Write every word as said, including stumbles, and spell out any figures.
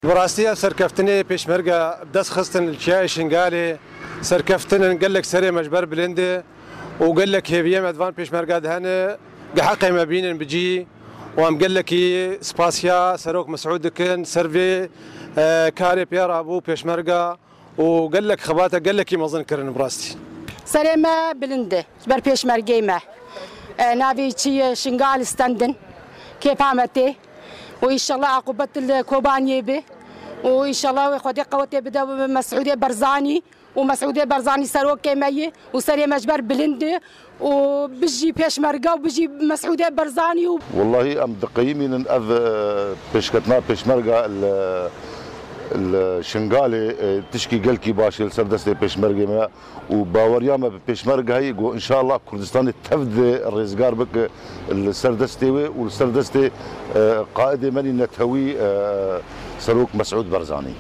Bi rastî ev serkeftinê pêşmerge bi dest xistin li Çiyayê Şingalê serkeftin in, gelek serê me ji ber bilind e û gelek hêviyê me di van pêşmerga de hene. Gi heqê me bînin bi cî û em gelekî spasiya Serok Mesûd dikin ser vê, e, karê pê rabû pêşmerga û gelek xebata gelekî mezin kirin bi rastî. Serê me bilind e ji ber pêşmergê me. E, navê çi ye? Şingal stendin. Kêfa me tê. Û înşallah aqûbet li Kobaniyê be. Û înşallah wê Xwedê qewetê bide Mesûdê Berzanî. Û Mesûdê Berzanî serokê me ye. Û serê me ji ber bilind e. Û bijî pêşmerge û bijî Mesûdê Berzanî û Wellahî em diqeyimînin ev, e, pêşketina pêşmerga li, li Şingalê, e, tişkî gelkî baş e li ser destê pêşmergê me û baweriya me bi pêşmerge heye ku înşallah Kurdistanê tev de rêzgar bike li ser destê wê û li ser destê, e, qaidê me nî netewî, e, Serok Mesûd Berzanî.